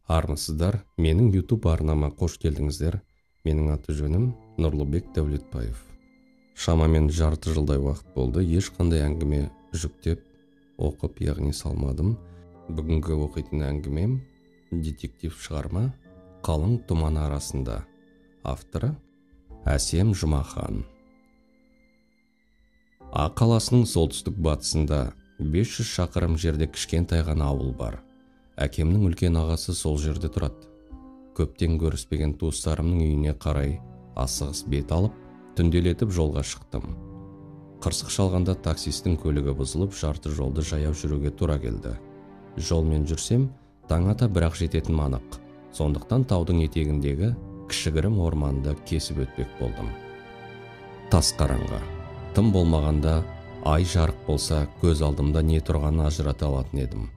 Армысыздар, менің YouTube арнама қош келдіңіздер. Менің аты жөнім Нұрлыбек Дәулетбаев. Шамамен жарты жылдай уақыт болды, ешқандай әңгіме жүктеп, оқып, яғни салмадым. Бүгінгі оқитын әңгімем детектив шығарма «Қалың тұман арасында». Авторы Әсем Жұмахан. А қаласының солтүстік батысында 500 шақырым жерде кішкентай ғана ауыл бар. Әкемнің үлкен ағасы сол жерде тұрады. Көптен көріспеген туыстарымның үйіне қарай асығыс бет алып, түнделетіп жолға шықтым. Қырсық шалғанда таксистің көлігі бұзылып, жарты жолды жаяу жүруге тура келді. Жолмен жүрсем, таң ата бірақ жететінім анық. Сондықтан таудың етегіндегі кішігірім орманды кесіп өтпек болдым. Тас қараңғы. Тым болмағанда ай жарық болса, көз алдымда не тұрғанын ажырата алатын едім.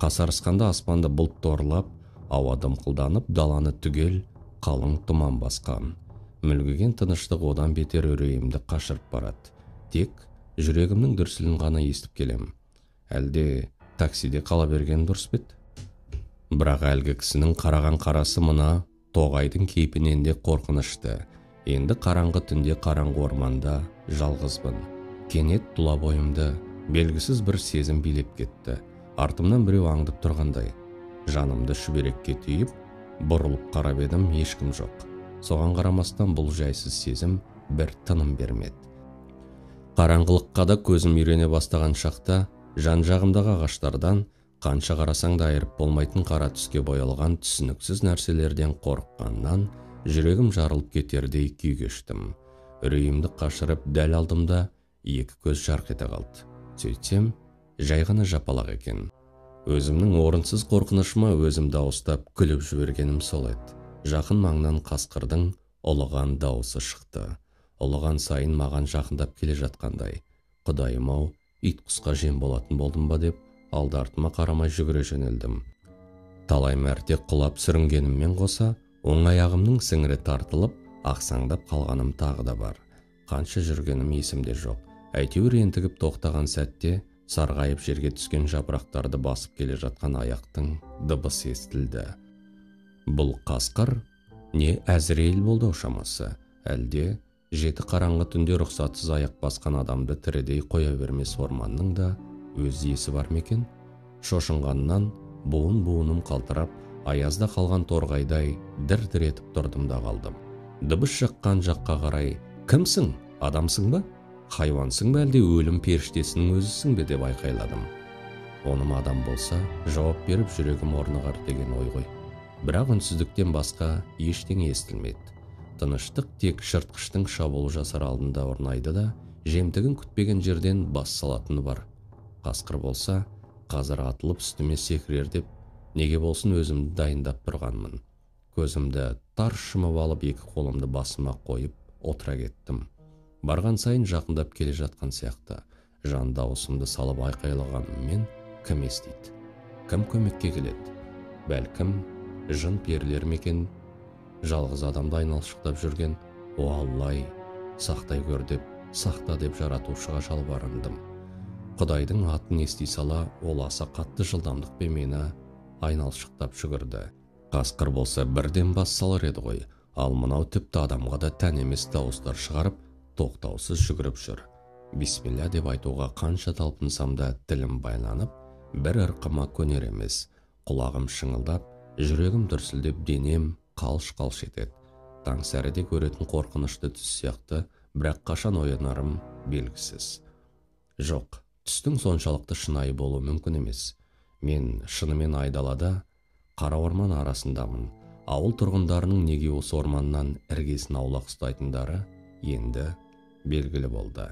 Қасарысқанда аспанды бұлт торлап, ауа дымқылданып, даланы түгел қалың тұман басқан. Мүлгіген тыныштық одан бетер үрейімді қашырып барады. Тек жүрегімнің дүрсілін ғана естіп келем. Әлде таксиде қала берген дұрыс па еді? Бірақ әлгі кісінің қараған қарасы мына тоғайдың кейпінен де қорқынышты. Енді қараңғы түнде қараңғы орманда жалғызбын. Кенет тұла бойымды белгісіз бір сезім билеп кетті. Артымнан біреу аңдып тұрғандай. Жанымды шүберекке түйіп, бұрылып қарап едім, ешкім жоқ. Соған қарамастан бұл жайсыз сезім бір тыным бермеді. Қараңғылыққа да көзім үйрене бастаған шақта жан-жағымдағы ағаштардан қанша қарасаң да айырып болмайтын қара түске боялған түсініксіз нәрселерден қорыққаннан жүрегім жарылып кетердей күй кештім. Үрейімді қашырып, дәл алдымда екі көз жарқ ете қалды. Сөйтсем, жай ғана жапалақ екен. Өзімнің орынсыз қорқынышыма өзім дауыстап күліп жібергенім сол еді. Жақын маңнан қасқырдың ұлыған дауысы шықты. Ұлыған сайын маған жақындап келе жатқандай. Құдайым-ау, ит құсқа жем болатын болдым ба деп алды артыма қарамай жүгіре жөнелдім. Талай мәрте құлап сүрінгеніммен қоса, оң аяғымның сіңірі тартылып, ақсаңдап қалғаным тағы да бар. Қанша жүргенім есімде жоқ. Әйтеуір ентігіп тоқтаған сәтте сарғайып жерге түскен жапырақтарды басып келе жатқан аяқтың дыбысы естілді. Бұл қасқыр не Әзірейіл болды шамасы, әлде жеті қараңғы түнде рұқсатсыз аяқ басқан адамды тірідей қоя бермес орманның да өз иесі бар ма екен? Шошынғаннан буын-буыным қалтырап, аязда қалған торғайдай дір-дір етіп тұрдым да қалдым. Дыбыс шыққан жаққа қарай, «Кімсің? Адамсың ба? Хайуансың ба, әлде өлім періштесінің өзісің бе?» деп айқайладым. Оным адам болса, жауап беріп жүрегім орнығар деген ой ғой. Бірақ үнсіздіктен басқа ештеңе естілмеді. Тыныштық тек жыртқыштың шабуыл жасар алдында орнайды да, жемтігін күтпеген жерден бас салатыны бар. Қасқыр болса, қазір атылып үстіме секірер деп, неге болсын өзімді дайындап тұрғанмын. Көзімді тарс жұмып алып, екі қолымды басыма қойып отыра кеттім. Барған сайын жақындап келе жатқан сияқты. Жан дауысымды салып айқайлағаныммен кім естиді? Кім көмекке келеді? Бәлкім, жын перілер ме екен? Жалғыз адамды айналшықтап жүрген, «О Аллай, сақтай көр» деп, сақта деп жаратушыға жалбарындым. Құдайдың атын ести сала, ол аса қатты жылдамдықпен мені айналшықтап жүгірді. Қасқыр болса бірден бас салар еді ғой, ал мынау тіпті адамға да тән емес дауыстар шығарып, тоқтаусыз жүгіріп жүр. Бисмилля деп айтуға қанша талпынсам да тілім байланып, бір ырқыма көнер емес. Құлағым шыңылдап, жүрегім дүрсілдеп, денем қалш-қалш етеді. Таң сәріде көретін қорқынышты түс сияқты, бірақ қашан оянарым белгісіз. Жоқ, түстің соншалықты шынайы болуы мүмкін емес. Мен шынымен айдалада қара орман арасындамын. Ауыл тұрғындарының неге осы орманнан іргесін аулақ ұстайтындары енді белгілі болды.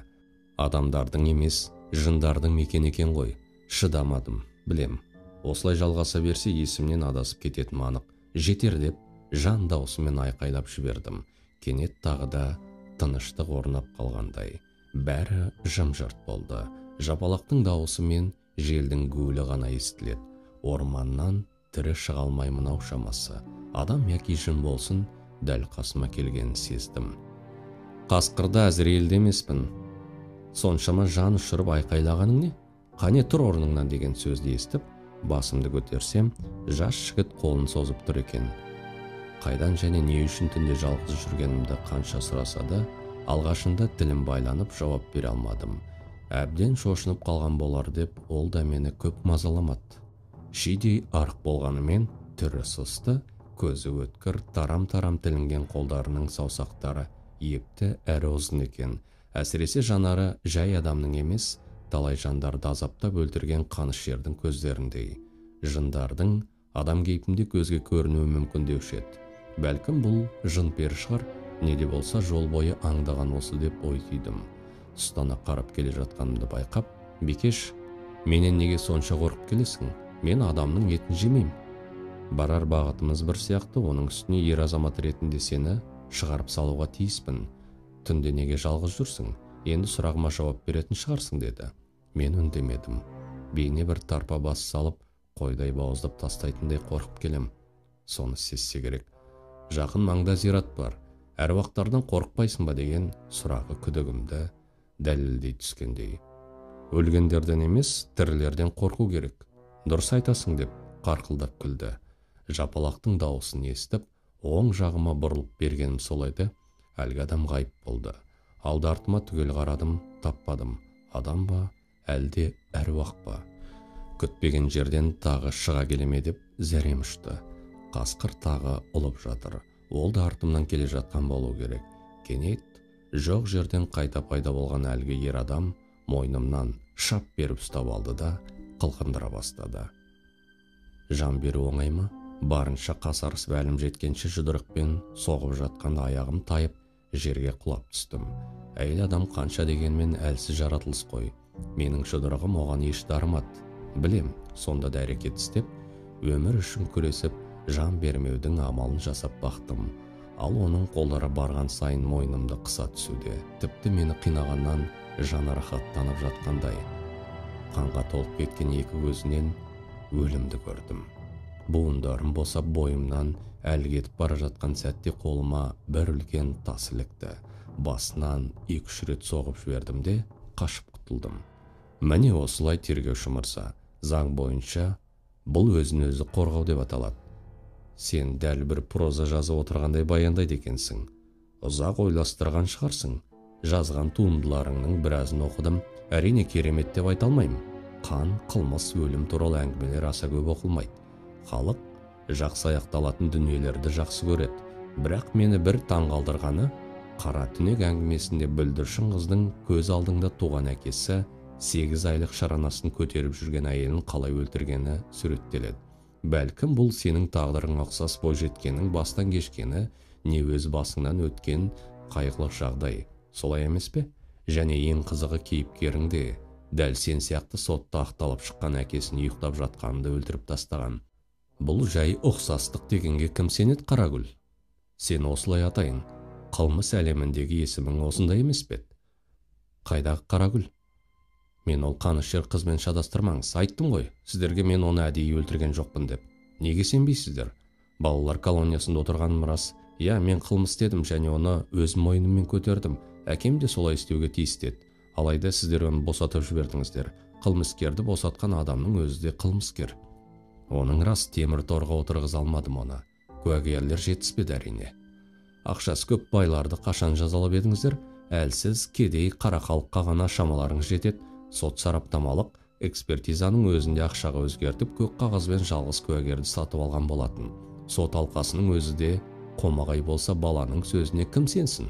Адамдардың емес, жындардың мекені екен ғой. Шыдамадым, білем. Осылай жалғаса берсе есімнен адасып кететінім анық. Жетер деп жан даусымен айқайлап жібердім. Кенет тағы да тыныштық орнап қалғандай. Бәрі жым-жырт болды. Жапалақтың дауысы мен желдің гуілі ғана естіледі. Орманнан тірі шыға алмаймын ау шамасы. Адам яки жын болсын, дәл қасыма келгенін сездім. Қасқырда Әзірейілді емеспін. Соншама жан ұшырып айқайлағаның не? Қане тұр орныңнан деген сөзді естіп, Басымды көтерсем, жас жігіт қолын созып тұр екен. Қайдан және не үшін түнде жалғыз жүргенімді қанша сұраса да, алғашында тілім байланып жауап бере алмадым. Әбден шошынып қалған болар деп, ол да мені көп мазаламады. Шидей арық болғанымен түрі сұсты, көзі өткір, тарам-тарам тілінген қолдарының саусақтары епті әрі ұзын екен. Әсіресе жанары жай адамның емес, талай жандарды азаптап өлтірген қанішердің көздеріндей. Жындардың адам кейпінде көзге көрінуі мүмкін деуші еді. Бәлкім бұл жын пері шығар, не де болса жол бойы аңдаған осы деп ой түйдім. Тұстана қарап келе жатқанымды байқап, «Бикеш, менен неге сонша қорқып келесің? Мен адамның етін жемеймін. Барар бағытымыз бір сияқты, оның үстіне ер азамат ретінде сені шығарып салуға тиіспін. Түнде неге жалғыз жүрсің? Енді сұрағыма жауап беретін шығарсың», деді. Мен үндемедім. Бейне бір тарпа бас салып, қойдай бауыздап тастайтындай қорқып келем. Соны сезсе керек. Жақын маңда зират бар. Әруақтардан қорықпайсың ба деген сұрағы күдігімді дәлелдей түскендей. Өлгендерден емес, тірілерден қорқу керек. Дұрыс айтасың, деп қарқылдап күлді. Жапалақтың дауысын естіп, оң жағыма бұрылып бергенім сол еді, әлгі адам ғайып болды. Алды артыма түгел қарадым, таппадым. Адам ба, әлде әруақ па? Күтпеген жерден тағы шыға келеме деп зәрем ұшты. Қасқыр тағы ұлып жатыр. Ол да артымнан келе жатқан болу керек. Кенет жоқ жерден қайта пайда болған әлгі ер адам мойнымнан шап беріп ұстап алды да қылқындыра бастады. Жан беру оңай ма? Барынша қасарысып әлім жеткенше жұдырықпен соғып жатқанда аяғым тайып жерге құлап түстім. Әйел адам қанша дегенмен әлсіз жаратылыс қой. Менің жұдырығым оған еш дарымады. Білем, сонда да әрекет істеп, өмір үшін күресіп, жан бермеудің амалын жасап бақтым. Ал оның қолдары барған сайын мойнымды қыса түсуде. Тіпті мені қинағаннан жаны рахаттанып жатқандай. Қанға толып кеткен екі көзінен өлімді көрдім. Буындарым босап, бойымнан әлі кетіп бара жатқан сәтте қолыма бір үлкен тас ілікті. Басынан 2-3 рет соғып жібердім де қашып құтылдым. Міне осылай, тергеуші мырза, заң бойынша бұл өзін өзі қорғау деп аталады. Сен дәл бір проза жазып отырғандай баяндайды екенсің. Ұзақ ойластырған шығарсың. Жазған туындыларыңның біразын оқыдым. Әрине керемет деп айта алмаймын. Қан, қылмыс, өлім туралы әңгімелер аса көп оқылмайды. Халық жақсы аяқталатын дүниелерді жақсы көреді. Бірақ мені бір таңғалдырғаны, қара түнек әңгімесінде бүлдіршін қыздың көз алдында туған әкесі 8 айлық шаранасын көтеріп жүрген әйелін қалай өлтіргені суреттеледі. Бәлкім бұл сенің тағдырыңа ұқсас бойжеткеннің бастан кешкені, не өз басыңнан өткен қайғылы жағдай. Солай емес пе? Және ең қызығы кейіпкерің де дәл сен сияқты сотта ақталып шыққан әкесін ұйықтап жатқанында өлтіріп тастаған. Бұл жай ұқсастық дегенге кім сенеді, Қарагүл? Сен осылай атайын. Қылмыс әлеміндегі есімің осындай емес пе? Қайдағы Қарагүл? Мен ол қанішер қызбен шатастырмаңыз. Айттым ғой, сіздерге мен оны әдейі өлтірген жоқпын деп. Неге сенбейсіздер? Балалар колониясында отырғаным рас. Иә, мен қылмыс істедім және оны өз мойныммен көтердім. Әкем де солай істеуге тиісті еді. Алайда сіздер оны босатып жібердіңіздер. Қылмыскерді босатқан адамның өзі де қылмыскер. Оның рас, темір торға отырғыза алмадым оны. Куәгерлер жетіспеді әрине. Ақшасы көп байларды қашан жазалап едіңіздер? Әлсіз, кедей, қара халыққа ғана шамаларыңыз жетеді. Сот сараптамалық экспертизаның өзінде ақшаға өзгертіп, көк қағазбен жалғыз куәгерді сатып алған болатын. Сот алқасының өзі де қомағай болса, баланың сөзіне кім сенсін?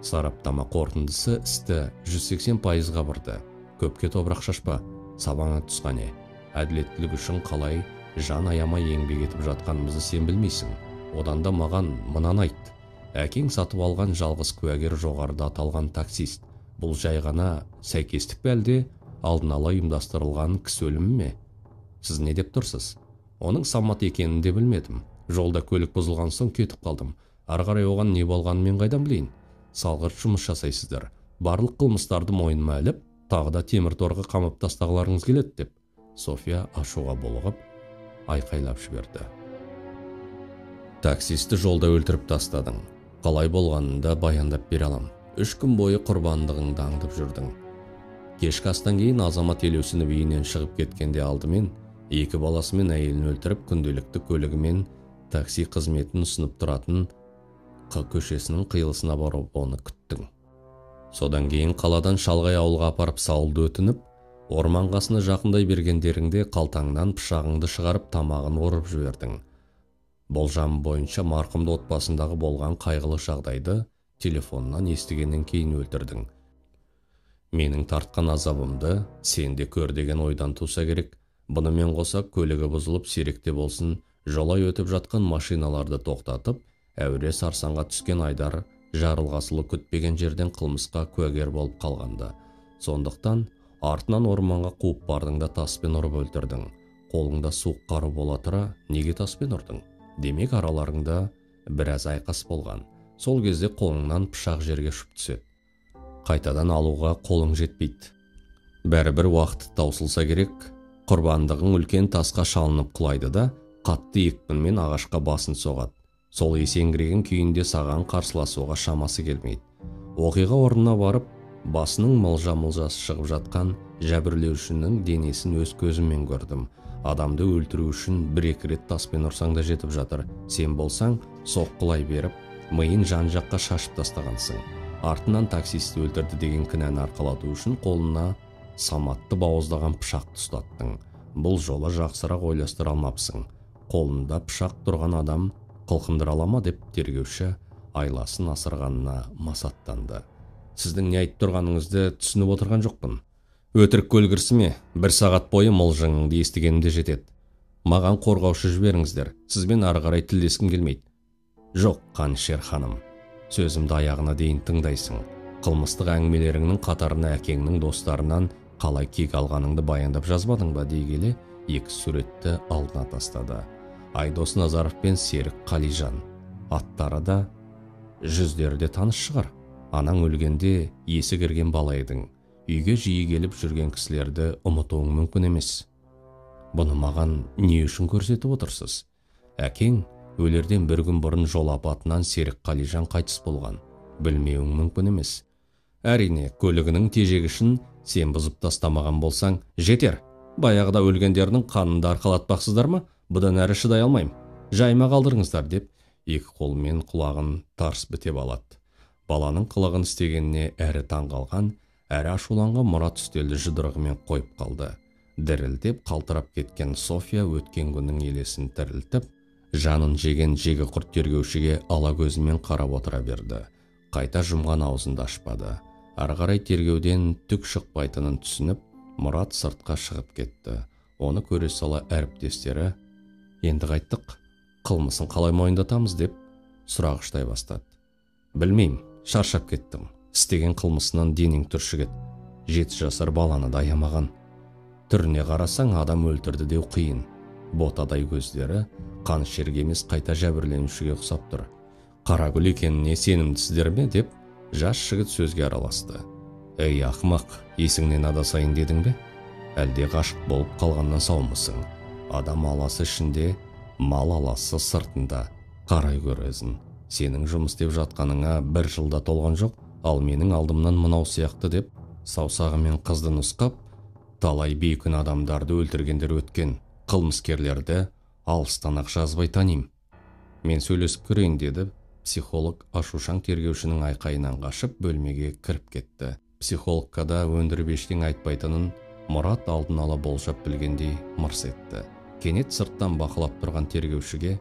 Сараптама қорытындысы істі 180%-ға бұрды. Көпке топырақ шашпа, сабаңа түсқане. Әділеттілік үшін қалай жан аямай еңбек етіп жатқанымызды сен білмейсің. Одан да маған мынаны айт. Әкең сатып алған жалғыз куәгер жоғарыда аталған таксист. Бұл жай ғана сәйкестік пе, әлде алдын ала ұйымдастырылған кісі өлімі ме? Сіз не деп тұрсыз? Оның Самат екенін де білмедім. Жолда көлік бұзылған соң кетіп қалдым. Ары қарай оған не болғанын мен қайдан білейін? Салғырт жұмыс жасайсыздар. Барлық қылмыстарды мойныма іліп, тағы да темір торға қамап тастағыларыңыз келеді деп. София ашуға булығып, айқайлап жіберді. Таксисті жолда өлтіріп тастадың. Қалай болғанын да баяндап бере алам. 3 күн бойы құрбандығыңды аңдып жүрдің. Кешкі астан кейін Азамат Елеусінов үйінен шығып кеткенде алдымен Екі баласы мен әйелін өлтіріп, күнделікті көлігімен такси қызметін ұсынып тұратын Қ көшесінің қиылысына барып оны күттің. Содан кейін қаладан шалғай ауылға апарып салуды өтініп, орман қасына жақындай бергендеріңде қалтаңнан пышағыңды шығарып тамағын орып жібердің. Болжам бойынша марқұмды отбасындағы болған қайғылы жағдайды телефоннан естігеннен кейін өлтірдің. Менің тартқан азабымды сен де көр деген ойдан туса керек. Бұнымен қоса көлігі бұзылып сиректе болсын, жолай өтіп жатқан машиналарды тоқтатып, әуре сарсаңға түскен Айдар Жарылғасұлы күтпеген жерден қылмысқа куәгер болып қалғанды. Сондықтан артынан орманға қуып бардың да таспен ұрып өлтірдің. Қолыңда суық қару бола тұра неге таспен ұрдың? Демек араларыңда біраз айқас болған. Сол кезде қолыңнан пышақ жерге ұшып түседі. Қайтадан алуға қолың жетпейді. Бәрібір уақыт таусылса керек, құрбандығың үлкен тасқа шалынып құлайды да, қатты екпінмен ағашқа басын соғады. Сол есеңгіреген күйінде саған қарсыласуға шамасы келмейді. Оқиға орнына барып, басының мылжа-мылжасы шығып жатқан жәбірлеушінің денесін өз көзіммен көрдім. Адамды өлтіру үшін бір-екі рет таспен ұрсаң да жетіп жатыр. Сен болсаң, соққылай беріп, миын жан-жаққа шашып тастағансың. Артынан таксисті өлтірді деген кінәні арқалату үшін қолына Саматты бауыздаған пышақты ұстаттың. Бұл жолы жақсырақ ойластыра алмапсың. Қолында пышақ тұрған адам қылқындыра ала ма деп тергеуші айласын асырғанына масаттанды. Сіздің не айтып тұрғаныңызды түсініп отырған жоқпын. Өтірік көлгірсіме, бір сағат бойы мылжыңыңды естігенімде жетеді. Маған қорғаушы жіберіңіздер, сізбен ары қарай тілдескім келмейді. Жоқ, Қанішер ханым, сөзімді аяғына дейін тыңдайсың. Қылмыстық әңгімелеріңнің қатарына әкеңнің достарынан қалай кек алғаныңды баяндап жазбадың ба дей келе, екі суретті алдына тастады. Айдос Назаров пен Серік Қалижан. Аттары да, жүздері де таныс шығар. Анаң өлгенде есі кірген бала едің. Үйге жиі келіп жүрген кісілерді ұмытуың мүмкін емес. Бұны маған не үшін көрсетіп отырсыз? Әкең өлерден бір күн бұрын жол апатынан Серік Қалижан қайтыс болған. Білмеуің мүмкін емес. Әрине, көлігінің тежегішін сен бұзып тастамаған болсаң, жетер. Баяғыда өлгендердің қанын да арқалатпақсыздар ма? Бұдан әрі шыдай алмаймын. Жайыма қалдырыңыздар деп, екі қолымен құлағын тарс бітеп алады. Баланың қылығын істегеніне әрі таңғалған, әрі ашуланған Мұрат үстелді жұдырығымен қойып қалды. Дірілдеп қалтырап кеткен София өткен күннің елесін тірілтіп, жанын жеген жегі құрт тергеушіге ала көзімен қарап отыра берді. Қайта жұмған аузын да ашпады. Ары қарай тергеуден түк шықпайтынын түсініп, Мұрат сыртқа шығып кетті. Оны көре сала әріптестері, енді қайттық, қылмысын қалай мойындатамыз деп сұрағыштай бастады. Білмеймін, шаршап кеттім. Істеген қылмысынан денең түршігеді. 7 жасар баланы да аямаған. Түріне қарасаң, адам өлтірді деу қиын. Ботадай көздері қанішерге емес қайта жәбірленушіге ұқсап тұр. Қарагүл екеніне сенімдісіздер ме деп жас жігіт сөзге араласты. Ей, ақымақ, есіңнен адасайын дедің бе? Әлде ғашық болып қалғаннан саумысың? Адам аласы ішінде, мал аласы сыртында. Қарай көр өзін. Сенің жұмыс істеп жатқаныңа бір жылда толған жоқ, ал менің алдымнан мынау сияқты деп саусағымен қызды нұсқап, талай бейкүнә адамдарды өлтіргендер өткен қылмыскерлерді алыстан-ақ жазбай танимын. Мен сөйлесіп көрейін деді. Психолог ашушаң тергеушінің айқайынан қашып бөлмеге кіріп кетті. Психологқа да өндіріп ештеңе айтпайтынын Мұрат алдын ала болжап білгендей мырс етті. Кенет сырттан бақылап тұрған тергеушіге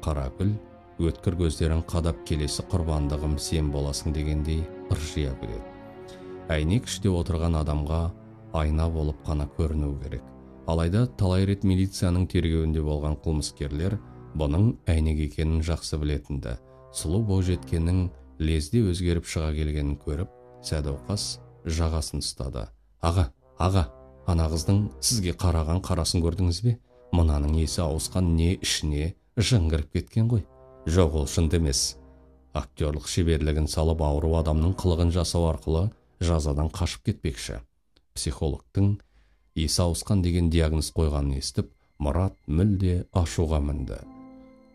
Қарагүл өткір көздерін қадап келесі құрбандығым сен боласың дегендей ыржия күледі. Әйнек іште отырған адамға айна болып қана көріну керек. Алайда талай рет милицияның тергеуінде болған қылмыскерлер бұның әйнек екенін жақсы білетінді. Сұлу бойжеткеннің лезде өзгеріп шыға келгенін көріп, Сәдуақас жағасын ұстады. Аға, аға, ана қыздың сізге қараған қарасын көрдіңіз бе? Мынаның есі ауысқан не ішіне жын кіріп кеткен ғой. Жоқ, ол шынды емес. Актерлық шеберлігін салып ауру адамның қылығын жасау арқылы жазадан қашып кетпекші. Психологтың есі ауысқан деген диагноз қойғанын естіп, Мұрат мүлде ашуға мінді.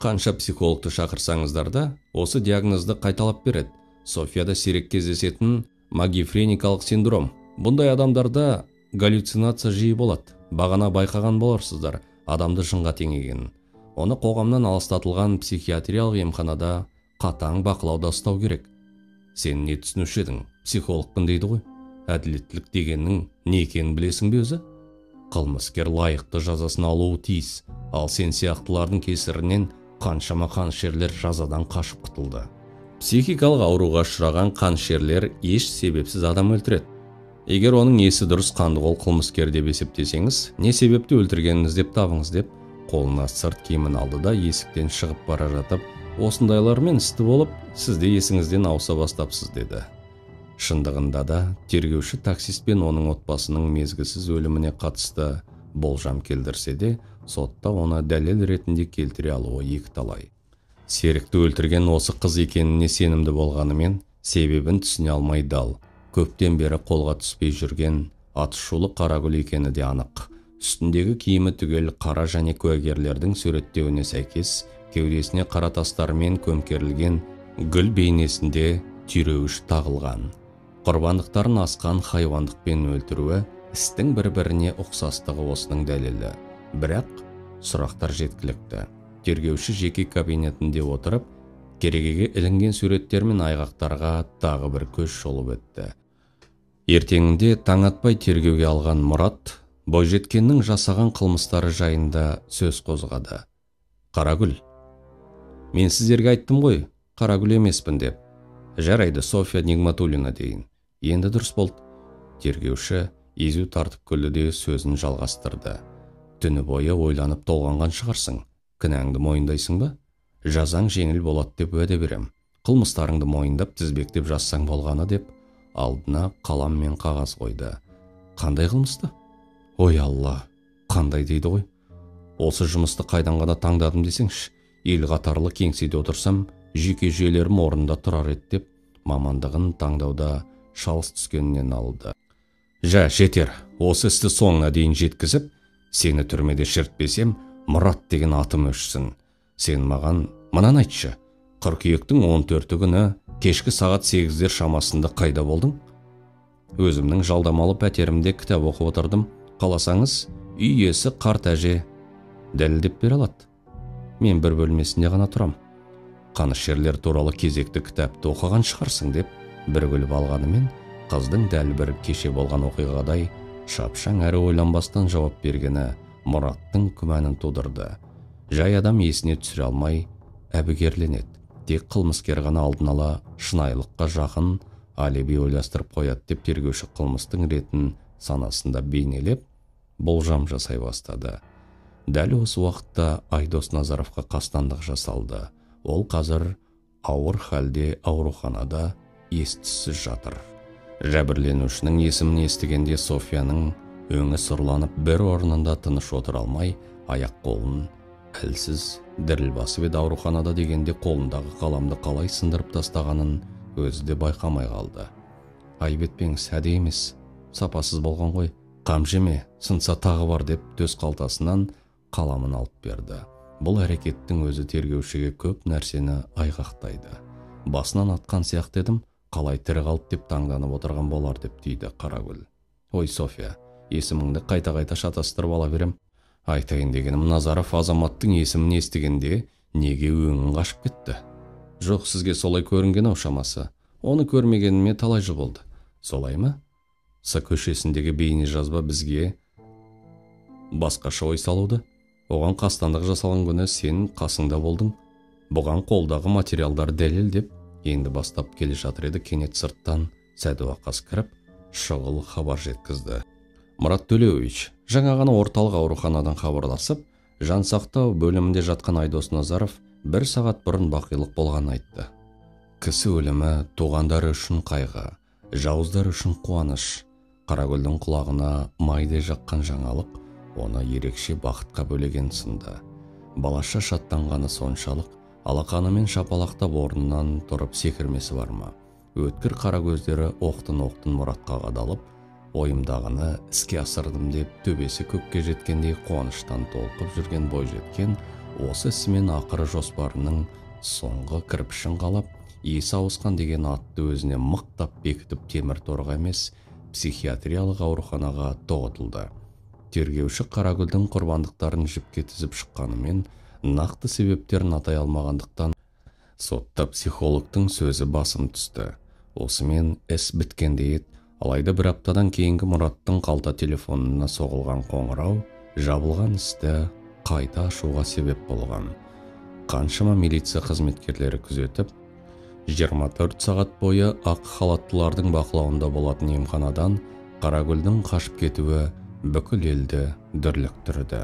Қанша психологты шақырсаңыздар да, осы диагнозды қайталап береді. Софияда сирек кездесетін магифреникалық синдром. Бұндай адамдарда галлюцинация жиі болады. Бағана байқаған боларсыздар, адамды жынға теңеген. Оны қоғамнан алыстатылған психиатриялық емханада қатаң бақылауда ұстау керек. Сен не түсінуші едің? Психологпын дейді ғой. Әділеттілік дегеннің не екенін білесің бе өзі? Қылмыскер лайықты жазасын алуы тиіс, ал сен сияқтылардың кесірінен қаншама қанішерлер жазадан қашып құтылды. Психикалық ауруға ұшыраған қанішерлер еш себепсіз адам өлтіреді. Егер оның есі дұрыс қандықол қылмыскер деп есептесеңіз, не себепті өлтіргенін іздеп табыңыз деп қолына сырт киімін алды да есіктен шығып бара жатып, осындайлармен істі болып, сіз де есіңізден ауыса бастапсыз деді. Шындығында да тергеуші таксист пен оның отбасының мезгісіз өліміне қатысты болжам келтірсе де, сотта оны дәлел ретінде келтіре алуы екіталай. Серікті өлтірген осы қыз екеніне сенімді болғанымен, себебін түсіне алмай дал. Көптен бері қолға түспей жүрген атышулы Қарагүл екені де анық. Үстіндегі киімі түгел қара және куәгерлердің суреттеуіне сәйкес кеудесіне қара тастармен көмкерілген гүл бейнесінде түйреуіш тағылған. Құрбандықтарын асқан хайуандықпен өлтіруі істің бір-біріне ұқсастығы осының дәлелі. Бірақ сұрақтар жеткілікті. Тергеуші жеке кабинетінде отырып, керегеге ілінген суреттер мен айғақтарға тағы бір көз шолып өтті. Ертеңінде таң атпай тергеуге алған Мұрат бойжеткеннің жасаған қылмыстары жайында сөз қозғады. Қарагүл, мен сіздерге айттым ғой, Қарагүл емеспін деп. Жарайды, Софья Нигматуллина дейін. Енді дұрыс болды. Тергеуші езу тартып күлді де сөзін жалғастырды. Түні бойы ойланып толғанған шығарсың. Кінәңді мойындайсың ба? Жазаң жеңіл болады деп уәде берем. Қылмыстарыңды мойындап тізбектеп жазсаң болғаны деп алдына қалам мен қағаз қойды. Қандай қылмысты? Ой Алла, қандай дейді ғой. Осы жұмысты қайдан ғана таңдадым десеңші, ел қатарлы кеңседе отырсам, жүйке жүйелерім орнында тұрар еді деп мамандығын таңдауда шалыс түскенінен алды. Жә, жетер, осы істі соңына дейін жеткізіп, сені түрмеде шіртпесем, Мұрат деген атым өшсін. Сен маған мынаны айтшы, қыркүйектің 14 күні кешкі сағат 8-дер шамасында қайда болдың? Өзімнің жалдамалы пәтерімде кітап оқып отырдым. Қаласаңыз, үй иесі қарт әже дәлелдеп бере алады. Мен бір бөлмесінде ғана тұрам. Қанішерлер туралы кезекті кітапты оқыған шығарсың деп бір күліп алғанымен, қыздың дәл бір кеше болған оқиғадай шапшаң әрі ойланбастан жауап бергені Мұраттың күмәнін тудырды. Жай адам есіне түсіре алмай әбігерленеді. Тек қылмыскер ғана алдын ала шынайылыққа жақын алиби ойластырып қояды деп тергеуші қылмыстың ретін санасында бейнелеп, болжам жасай бастады. Дәл осы уақытта Айдос Назаровқа қастандық жасалды. Ол қазір ауыр халде ауруханада ес-түссіз жатыр. Жәбірленушінің есімін естігенде Софияның өңі сұрланып бір орнында тыныш отыра алмай, аяқ қолын әлсіз діріл басып еді ауруханада дегенде қолындағы қаламды қалай сындырып тастағанын өзі де байқамай қалды. Айып етпеңіз, әдейі емес, сапасыз болған ғой, қам жеме, сынса тағы бар деп төс қалтасынан қаламын алып берді. Бұл әрекеттің өзі тергеушіге көп нәрсені айғақтайды. Басынан атқан сияқты едім, қалай тірі қалды деп таңданып отырған болар деп түйді Қарагүл. Ой, София, есіміңді қайта-қайта шатастырып ала берем. Айтайын дегенім, Назаров азаматтың есімін естігенде неге өңін қашып кетті? Жоқ, сізге солай көрінген ау шамасы. Оны көрмегеніме талай жыл болды. Солай ма? С көшесіндегі бейне жазба бізге басқаша ой салуды. Оған қастандық жасалған күні сен қасыңда болдың. Бұған қолдағы материалдар дәлел деп енді бастап келе жатыр еді, кенет сырттан Сәдуақас кіріп, шұғыл хабар жеткізді. Мұрат Төлеуович жаңа ғана орталық ауруханадан хабарласып, жансақтау бөлімінде жатқан Айдос Назаров бір сағат бұрын бақилық болғанын айтты. Кісі өлімі туғандары үшін қайғы, жауыздар үшін қуаныш. Қарагүлдің құлағына майдай жаққан жаңалық оны ерекше бақытқа бөлеген сынды. Балаша шаттанғаны соншалық, алақанымен шапалақтап орнынан тұрып секірмесі бар ма? Өткір қара көздері оқтын-оқтын Мұратқа қадалып, ойымдағыны іске асырдым деп төбесі көкке жеткендей қуаныштан толқып жүрген бойжеткен осы ісімен ақыры жоспарының соңғы кірпішін қалап, есі ауысқан деген атты өзіне мықтап бекітіп темір торға емес, психиатриялық ауруханаға тоғытылды. Тергеуші Қарагүлдің құрбандықтарын жіпке тізіп шыққанымен нақты себептерін атай алмағандықтан сотта психологтың сөзі басым түсті. Осымен іс біткендей еді. Алайда бір аптадан кейінгі Мұраттың қалта телефонына соғылған қоңырау жабылған істі қайта ашуға себеп болған. Қаншама милиция қызметкерлері күзетіп, 24 сағат бойы ақ халаттылардың бақылауында болатын емханадан Қарагүлдің қашып кетуі бүкіл елді дүрліктірді.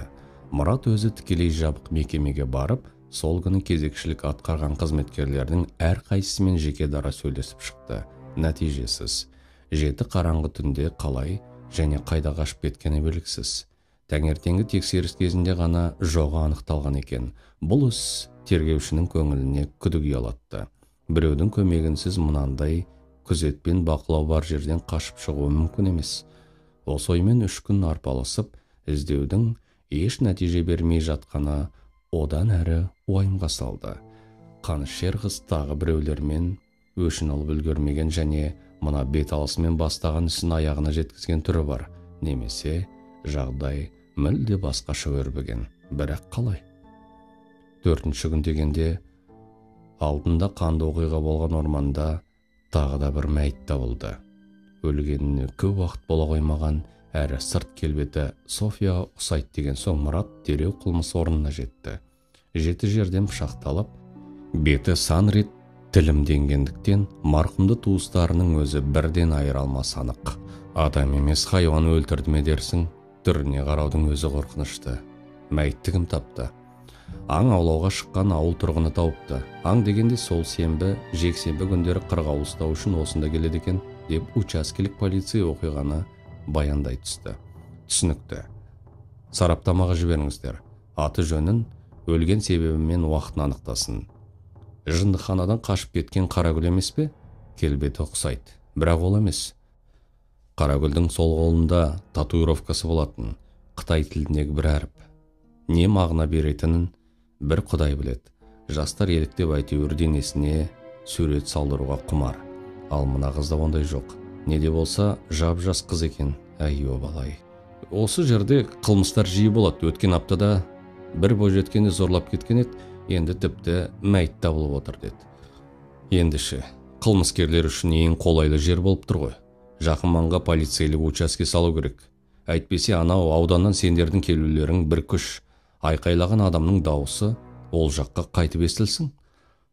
Мұрат өзі тікелей жабық мекемеге барып, сол күні кезекшілік атқарған қызметкерлердің әрқайсысымен жеке дара сөйлесіп шықты. Нәтижесіз. 7 қараңғы түнде қалай және қайда қашып кеткені белгісіз. Таңертеңгі тексеріс кезінде ғана жоғы анықталған екен. Бұл іс тергеушінің көңіліне күдік ұялатты. Біреудің көмегінсіз мынандай күзетпен бақылау бар жерден қашып шығуы мүмкін емес. Осы оймен 3 күн арпалысып, іздеудің еш нәтиже бермей жатқаны одан әрі уайымға салды. Қанішер қыз тағы біреулермен өшін алып үлгермеген және мына бет алысымен бастаған ісін аяғына жеткізген түрі бар. Немесе жағдай мүлде басқаша өрбіген. Бірақ қалай? 4-ші күн дегенде алдында қанды оқиға болған орманда тағы да бір мәйіт табылды. Өлгеніне көп уақыт бола қоймаған, әрі сырт келбеті Софияға ұқсайды деген соң Мұрат дереу қылмыс орнына жетті. 7 жерден пышақталып, беті сан рет тілімденгендіктен марқұмды туыстарының өзі бірден айыра алмасы анық. Адам емес хайуан өлтірді ме дерсің, түріне қараудың өзі қорқынышты. Мәйітті кім тапты? Аң аулауға шыққан ауыл тұрғыны тауыпты. Аң дегенде сол сенбі, жексенбі күндері қырғауыл ұстау үшін осында келеді екен, деп учаскелік полиция оқиғаны баяндай түсті. Түсінікті. Сараптамаға жіберіңіздер. Аты жөнін, өлген себебімен уақытын анықтасын. Жындыханадан қашып кеткен Қарагүл емес пе? Келбеті ұқсайды. Бірақ ол емес. Қарагүлдің сол қолында татуировкасы болатын. Қытай тіліндегі бір әріп. Не мағына беретінін бір Құдай біледі. Жастар еліктеп әйтеуір денесіне сурет салдыруға құмар. Ал мына қызда ондай жоқ. Не де болса, жап-жас қыз екен. Әй, обалай. Осы жерде қылмыстар жиі болады. Өткен аптада бір бойжеткенді зорлап кеткен еді, енді тіпті мәйіт табылып отыр деді. Ендеше, қылмыскерлер үшін ең қолайлы жер болып тұр ғой. Жақын маңға полицейлік учаске салу керек. Әйтпесе анау ауданнан сендердің келулерің бір күш. Айқайлаған адамның дауысы ол жаққа қайтып естілсін.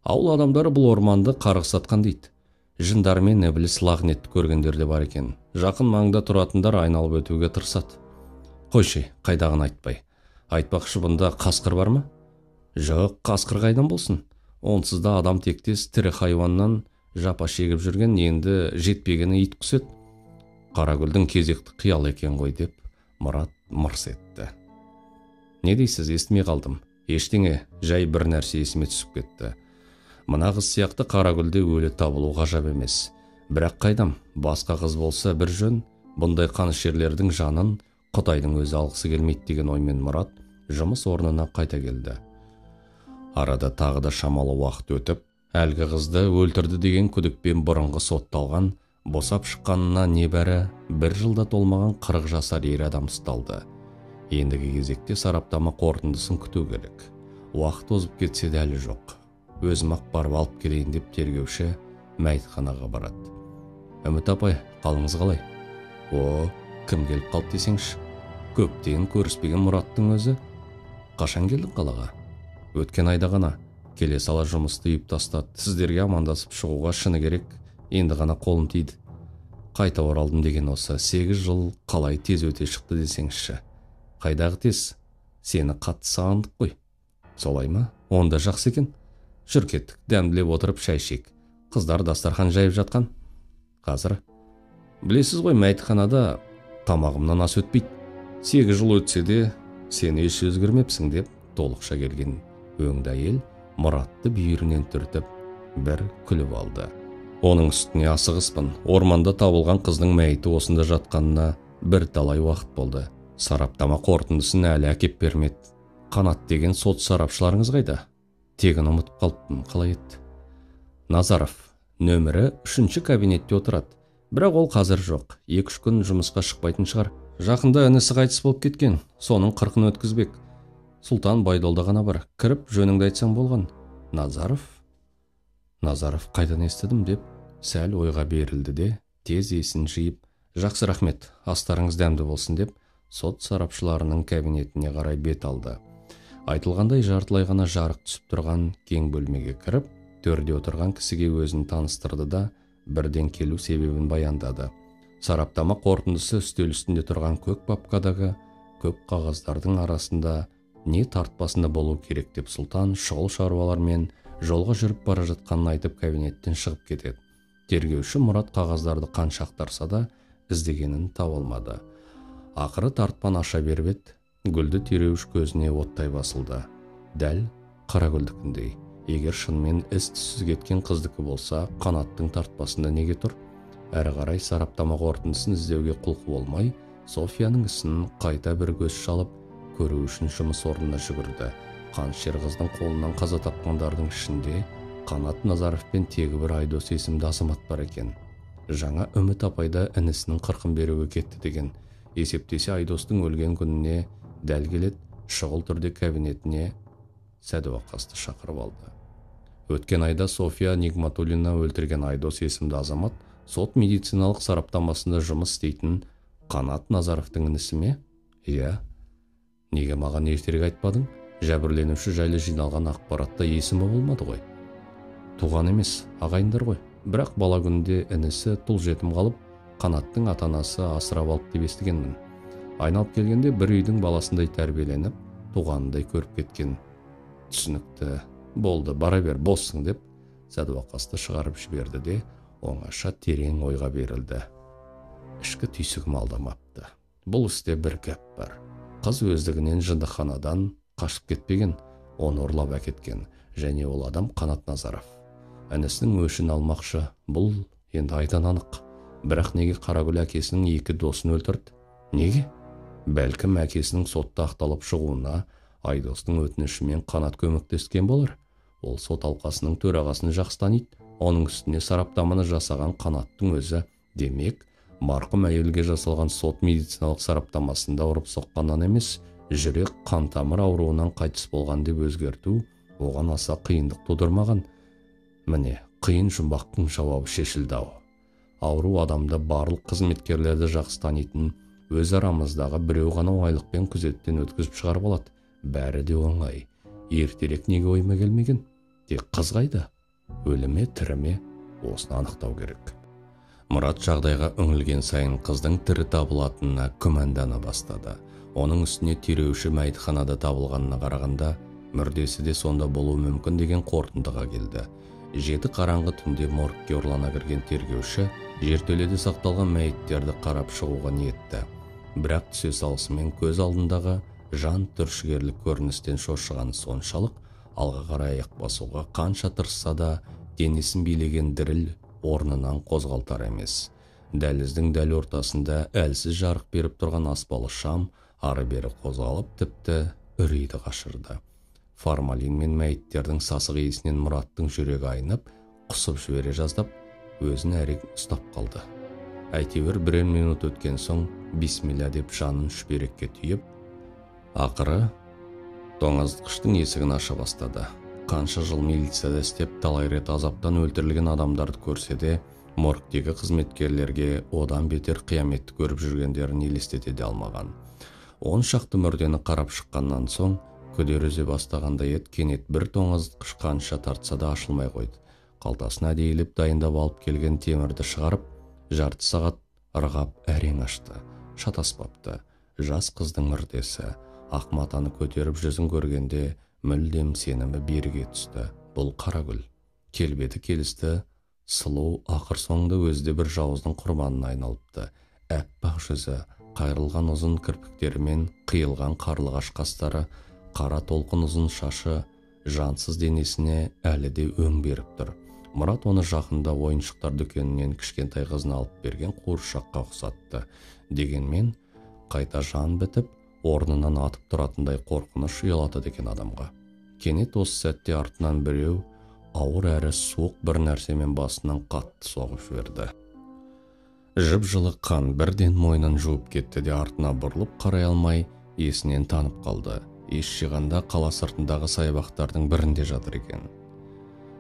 Ауыл адамдары бұл орманды қарғыс атқан дейді. Жындар мен ібіліс лағнетті көргендер де бар екен. Жақын маңда тұратындар айналып өтуге тырысады. Қойшы, қайдағын айтпай. Айтпақшы, бұнда қасқыр бар ма? Жоқ, қасқыр қайдан болсын? Онсыз да адам тектес тірі хайуаннан жапа шегіп жүрген, енді жетпегені ит құс еді. Қарагүлдің кезекті қиял екен ғой деп Мұрат мырс етті. Не дейсіз, естімей қалдым. Ештеңе, жай бір нәрсе есіме түсіп кетті. Мына қыз сияқты Қарагүлде өлі табылу ғажап емес. Бірақ қайдам, басқа қыз болса бір жөн, бұндай қанішерлердің жанын Құдайдың өзі алғысы келмейді деген оймен Мұрат жұмыс орнына қайта келді. Арада тағы да шамалы уақыт өтіп, әлгі қызды өлтірді деген күдікпен бұрынғы сотталған, босап шыққанына небәрі бір жылда толмаған 40 жасар ер адам ұсталды. Ендігі кезекте сараптама қорытындысын күту керек. Уақыт озып кетсе де әлі жоқ. Өзім-ақ барып алып келейін деп тергеуші мәйітханаға барады. Үміт апай, қалыңыз қалай? О, кім келіп қалды десеңші? Көптен көріспеген Мұраттың өзі. Қашан келдің қалаға? Өткен айда ғана. Келе сала жұмысты үйіп тастады. Сіздерге амандасып шығуға шыны керек, енді ғана қолым тиді. Қайта оралдым деген осы 8 жыл қалай тез өте шықты десеңші. Қайдағы тез? Сені қатты сағындық қой. Солай ма? Онда жақсы екен. Жүр кеттік, дәмділеп отырып шай ішейік. Қыздар дастархан жайып жатқан. Қазір. Білесіз ғой, мәйітханада тамағымнан ас өтпейді. 8 жыл өтсе де сен еш өзгермепсің деп толықша келген өңді әйел Мұратты бүйірінен түртіп бір күліп алды. Оның үстіне асығыспын. Орманда табылған қыздың мәйіті осында жатқанына бір талай уақыт болды. Сараптама қорытындысын әлі әкеп бермеді. Қанат деген сот сарапшыларыңыз қайда? Тегін ұмытып қалыппын, қалай еді? Назаров нөмірі 3-ші кабинетте отырады. Бірақ ол қазір жоқ. 2-3 күн жұмысқа шықпайтын шығар. Жақында інісі қайтыс болып кеткен, соның 40-ын өткізбек. Сұлтан Байдолда ғана бар, кіріп жөніңді айтсаң болған. Назаров? Назаров қайдан естідім деп сәл ойға берілді де, тез есін жиып, жақсы рахмет, астарыңыз дәмді болсын деп сот сарапшыларының кабинетіне қарай бет алды. Айтылғандай жартылай ғана жарық түсіп тұрған кең бөлмеге кіріп, төрде отырған кісіге өзін таныстырды да, бірден келу себебін баяндады. Сараптама қорытындысы үстел үстінде тұрған көк папкадағы көп қағаздардың арасында не тартпасында болу керек деп Сұлтан шұғыл шаруалармен жолға жүріп бара жатқанын айтып кабинеттен шығып кетеді. Тергеуші Мұрат қағаздарды қанша ақтарса да іздегенін таба алмады. Ақыры тартпаны аша беріп еді, гүлді тереуіш көзіне оттай басылды. Дәл Қарагүлдікіндей. Егер шынымен із-түссіз кеткен қыздікі болса, Қанаттың тартпасында неге тұр? Әрі қарай сараптама қорытындысын іздеуге құлқы болмай, Софияның ісін қайта бір көз шалып, көру үшін жұмыс орнына жүгірді. Қаншер қыздың қолынан қаза тапқандардың ішінде Қанат Назаровпен тегі бір Айдос есімді азамат бар екен. Жаңа Үміт апайда інісінің 40-ын беруге кетті деген. Есептесе Айдостың өлген күніне дәл келеді, шұғыл түрде кабинетіне Сәдуақасты шақырып алды. Өткен айда София Нигматуллина өлтірген Айдос есімді азамат сот медициналық сараптамасында жұмыс істейтін Қанат Назаровтың інісі ме? Иә. Неге маған ертерек айтпадың? Жәбірленуші жайлы жиналған ақпаратта есімі болмады ғой. Туған емес, ағайындар ғой. Бірақ бала күнінде інісі тұл жетім қалып, Қанаттың ата-анасы асырап алып деп естігенмін. Айналып келгенде бір үйдің баласындай тәрбиеленіп, туғанындай көріп кеткен. Түсінікті. Болды, бара бер, боссың деп Сәдуақасты шығарып жіберді де, оңаша терең ойға берілді. Ішкі түйсігім алдамапты. Бұл істе бір гәп бар. Қыз өздігінен жындыханадан қашып кетпеген, оны ұрлап әкеткен, және ол адам Қанат Назаров. Інісінің өшін алмақшы, бұл енді айдан анық. Бірақ неге Қарагүл әкесінің екі досын өлтірді? Неге? Бәлкім әкесінің сотта ақталып шығуына Айдостың өтінішімен Қанат көмектескен болар. Ол сот алқасының төрағасын жақсы таниды. Оның үстіне сараптаманы жасаған Қанаттың өзі. Демек, марқұм әйелге жасалған сот медициналық сараптамасында ұрып соққаннан емес, жүрек қан тамыр ауруынан қайтыс болған деп өзгерту оған аса қиындық тудырмаған. Міне, қиын жұмбақтың жауабы шешілді-ау. Ауру адамды барлық қызметкерлерді жақсы танитын, өз арамыздағы біреу ғана оңайлықпен күзеттен өткізіп шығарып алады. Бәрі де оңай. Ертерек неге ойыма келмеген? Тек қыз қайда? Өлі ме, тірі ме? Осыны анықтау керек. Мұрат жағдайға үңілген сайын қыздың тірі табылатынына күмәндана бастады. Оның үстіне тереуші мәйітханада табылғанына қарағанда, мүрдесі де сонда болуы мүмкін деген қорытындыға келді. 7 қараңғы түнде моргке ұрлана кірген тергеуші жертөледе сақталған мәйіттерді қарап шығуға ниетті. Бірақ түсе салысымен көз алдындағы жан түршігерлік көріністен шошығаны соншалық, алға қарай аяқ басуға қанша тырысса да денесін билеген діріл орнынан қозғалтар емес. Дәліздің дәл ортасында әлсіз жарық беріп тұрған аспалы шам ары-бері қозғалып, тіпті үрейді қашырды. Формалин мен мәйіттердің сасық иісінен Мұраттың жүрегі айнып, құсып жібере жаздап, өзін әрең ұстап қалды. Әйтеуір бірер минут өткен соң бисмилля деп жанын шүберекке түйіп, ақыры тоңазытқыштың есігін аша бастады. Қанша жыл милицияда істеп, талай рет азаптан өлтірілген адамдарды көрсе де, моргтегі қызметкерлерге одан бетер қияметті көріп жүргендерін елестете де алмаған. 10 шақты мүрдені қарап шыққаннан соң, күдер үзе бастағандай ет, кенет бір тоңазытқыш қанша тартса да ашылмай қойды. Қалтасына әдейілеп дайындап алып келген темірді шығарып, жарты сағат ырғап әрең ашты. Шатаспапты. Жас қыздың мүрдесі. Ақ матаны көтеріп жүзін көргенде мүлдем сенімі беріге түсті. Бұл Қарагүл. Келбеті келісті, сұлу, ақыр соңында өзі де бір жауыздың құрбанына айналыпты. Әппақ жүзі, қайырылған ұзын кірпіктерімен қиылған қарлығаш қастары, қара толқын ұзын шашы жансыз денесіне әлі де өң беріп тұр. Мұрат оны жақында ойыншықтар дүкенінен кішкентай қызына алып берген қуыршаққа ұқсатты. Дегенмен қайта жан бітіп, орнынан атып тұратындай қорқыныш ұялатады екен адамға. Кенет осы сәтте артынан біреу ауыр әрі суық бір нәрсемен басынан қатты соғып жіберді. Жып-жылы қан бірден мойнын жуып кетті де артына бұрылып қарай алмай есінен танып қалды. Ес жиғанда қала сыртындағы саябақтардың бірінде жатыр екен.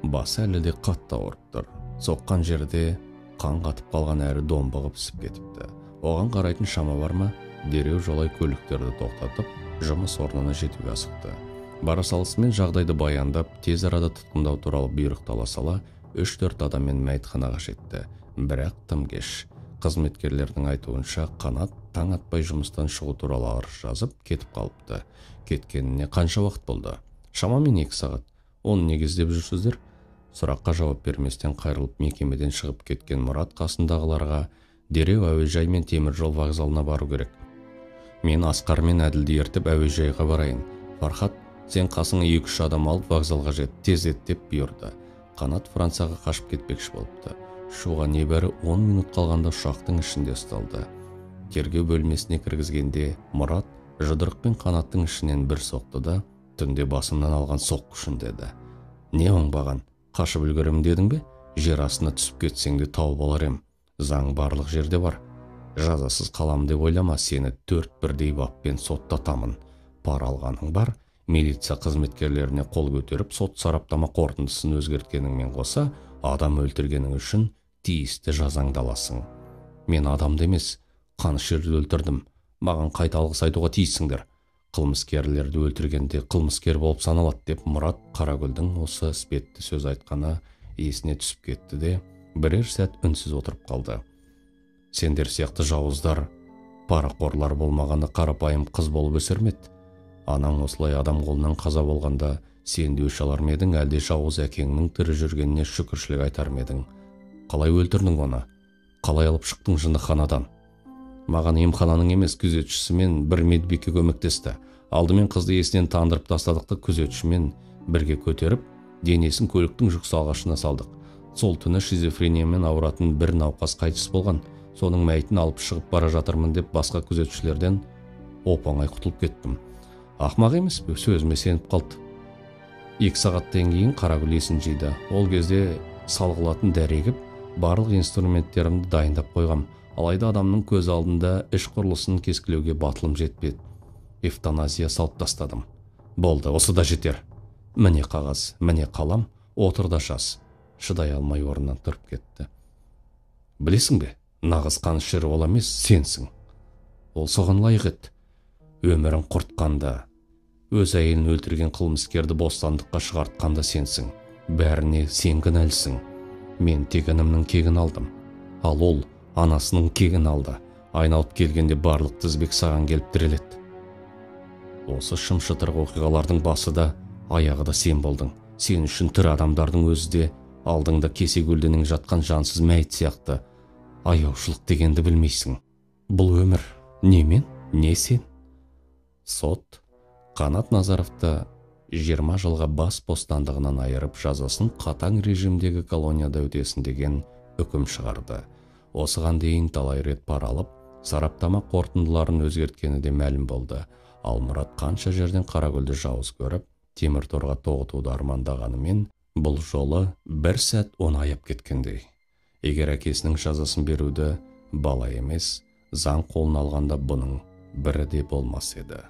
Басы әлі де қатты ауырып тұр. Соққан жерде қан қатып қалған әрі домбығып ісіп кетіпті. Оған қарайтын шама бар ма? Дереу жолай көліктерді тоқтатып, жұмыс орнына жетуге асықты. Бара салысымен жағдайды баяндап, тез арада тұтқындау туралы бұйрықты ала сала 3-4 адаммен мәйітханаға жетті. Бірақ тым кеш. Қызметкерлердің айтуынша, Қанат таң атпай жұмыстан шығу туралы арыз жазып кетіп қалыпты. Кеткеніне қанша уақыт болды? Шамамен 2 сағат. Оны неге іздеп жүрсіздер? Сұраққа жауап берместен қайрылып мекемеден шығып кеткен Мұрат қасындағыларға дереу әуежай мен теміржол вокзалына бару керек. Мен Асқар мен Әділді ертіп әуежайға барайын. Фархат, сен қасыңа 2-3 адам алып вокзалға жет, тездет деп бұйырды. Қанат Францияға қашып кетпекші болыпты. Ұшуға небәрі 10 минут қалғанда ұшақтың ішінде ұсталды. Тергеу бөлмесіне кіргізгенде Мұрат жұдырықпен Қанаттың ішінен бір соқты да, түнде басымнан алған соққы үшін деді. Не оңбаған, қашып үлгерем дедің бе? Жер астына түсіп кетсең де тауып алар ем. Заң барлық жерде бар. Жазасыз қалам деп ойлама, сені 4 бірдей баппен соттатамын. Пара алғаның бар, милиция қызметкерлеріне қол көтеріп, сот сараптама қорытындысын өзгерткеніңмен қоса, адам өлтіргенің үшін тиісті жазаңды аласың. Мен адамды емес, қанішерді өлтірдім. Маған қайта алғыс айтуға тиіссіңдер. Қылмыскерлерді өлтіргенде қылмыскер болып саналады деп Мұрат Қарагүлдің осы іспетті сөз айтқаны есіне түсіп кетті де, бірер сәт үнсіз отырып қалды. Сендер сияқты жауыздар, парақорлар болмағаны қарапайым қыз болып өсер ме еді? Анаң осылай адам қолынан қаза болғанда сен де өш алар ма едің, әлде жауыз әкеңнің тірі жүргеніне шүкіршілік айтар ма едің? Қалай өлтірдің оны? Қалай алып шықтың жындыханадан? Маған емхананың емес, күзетшісімен бір медбике көмектесті. Алдымен қызды есінен тандырып тастадық та күзетшімен бірге көтеріп, денесін көліктің жүк салғышына салдық. Сол түні шизофрениямен ауыратын бір науқас қайтыс болған. Соның мәйітін алып шығып бара жатырмын деп басқа күзетшілерден оп-оңай құтылып кеттім. Ақмақ емес пе, сөзіме сеніп қалды. 2 сағаттан кейін Қарагүл есін жиды. Ол кезде салғылатын дәрі егіп, барлық инструменттерімді дайындап қойғам. Алайда адамның көз алдында іш құрылысын кескілеуге батылым жетпеді. Эвтаназия салып тастадым. Болды, осы да жетер. Міне қағаз, міне қалам, отыр да жаз. Шыдай алмай орнынан тұрып кетті. Білесің бе, нағыз қанішер ол емес, сенсің. Ол соған лайық еді. Өмірін құртқанда, өз әйелін өлтірген қылмыскерді бостандыққа шығартқанда сенсің. Бәріне сен кінәлісің. Мен тек інімнің кегін алдым. Ал ол анасының кегін алды. Айналып келгенде барлық тізбек саған келіп тіреледі. Осы шым-шытырық оқиғалардың басы да, аяғы да сен болдың. Сен үшін тірі адамдардың өзі де алдыңда кесе көлденең жатқан жансыз мәйіт сияқты. Аяушылық дегенді білмейсің. Бұл өмір не мен, не сен? Сот Қанат Назаровты 20 жылға бас бостандығынан айырып, жазасын қатаң режимдегі колонияда өтесін деген үкім шығарды. Осыған дейін талай рет пара алып, сараптама қорытындыларын өзгерткені де мәлім болды. Ал Мұрат қанша жерден Қарагүлді жауыз көріп, темір торға тоғытуды армандағанымен, бұл жолы бір сәт оны аяп кеткендей. Егер әкесінің жазасын беруді бала емес, заң қолына алғанда бұның бірі де болмас еді.